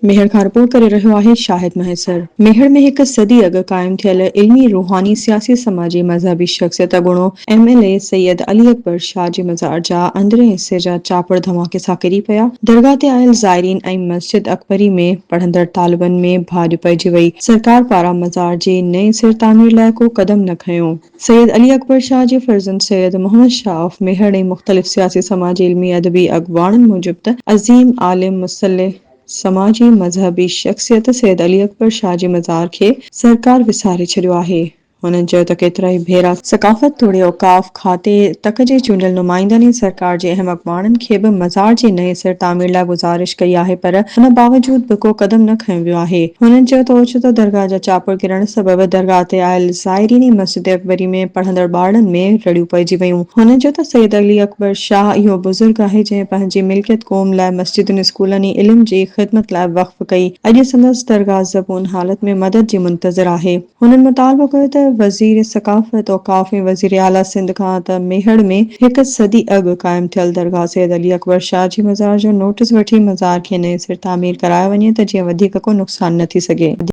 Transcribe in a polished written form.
ميهڙ کان رپورٽ ڪري رهيو آهي شاهد مهيسر. ميهڙ ۾ هڪ صدي اڳ قائم ٿيل علمي، روحاني، سياسي، سماجي، مذهبي شخصيت اڳوڻو M L A Syed Ali Akbar Shah جي مزار جا اندرين حصي جا چاپڙ ڌماڪي سان ڪري پيا. درگاهه تي آيل زائرين ۽ مسجد اڪبري ۾ پڙهندڙ طالبن ۾ ڀاڄ پئجي وئي. سرڪار پاران مزار جي نئين سر تعمير لاء ڪو قدم نه کنيو. سيد علي اڪبر شاهه جي فرزند سيد محمد شاهه آف ميهڙ ۽ مختلف سياسي سماجي علمي ادبي اڳواڻن موجب ته عظيم عالم مصلح سماجي مذهبي شخصيت سيد علي اڪبر شاهه جي مزار کي سرڪار وساري ڇڏيو آهي هنن چيو ته ڪيترائي ڀيرا ثقافت توڙي اوقاف کاتي تڪ جي چونڊيل نمائندن ۽ سرڪار جي اهم اڳواڻن کي به مزار جي نئين سر تعمير لاء گذارش ڪئي آهي پر ان باوجود به ڪو قدم نه کنيو ويو آهي. هنن چيو ته اوچتو درگاهه جا چاپڙ ڪرڻ سبب درگاهه تي آيل زائرين ۽ مسجد اڪبري ۾ پڙهندڙ ٻارڙن ۾ رڙيون پئجي ويون. هنن چيو ته سيد علي اڪبر شاهه اهو بزرگ آهي جنهن پنهنجي ملڪيت قوم لاء مسجدن، اسڪولن ۽ علم جي خدمت لاء وقف ڪئي. اڄ سندس درگاهه زبون حالت ۾ مدد جي منتظر آهي. هنن مطالبو ڪيو ته وزير ثقافت، اوقاف ۽ وزير اعليٰ سنڌ کان ته ميهڙ ۾ هڪ صدي اڳ قائم ٿيل درگاهه سيد علي اڪبر شاهه جي مزار جو نوٽس وٺي مزار کي نئين سر تعمير ڪرايو وڃي ته جيئن وڌيڪ ڪو نقصان نه ٿي سگهي.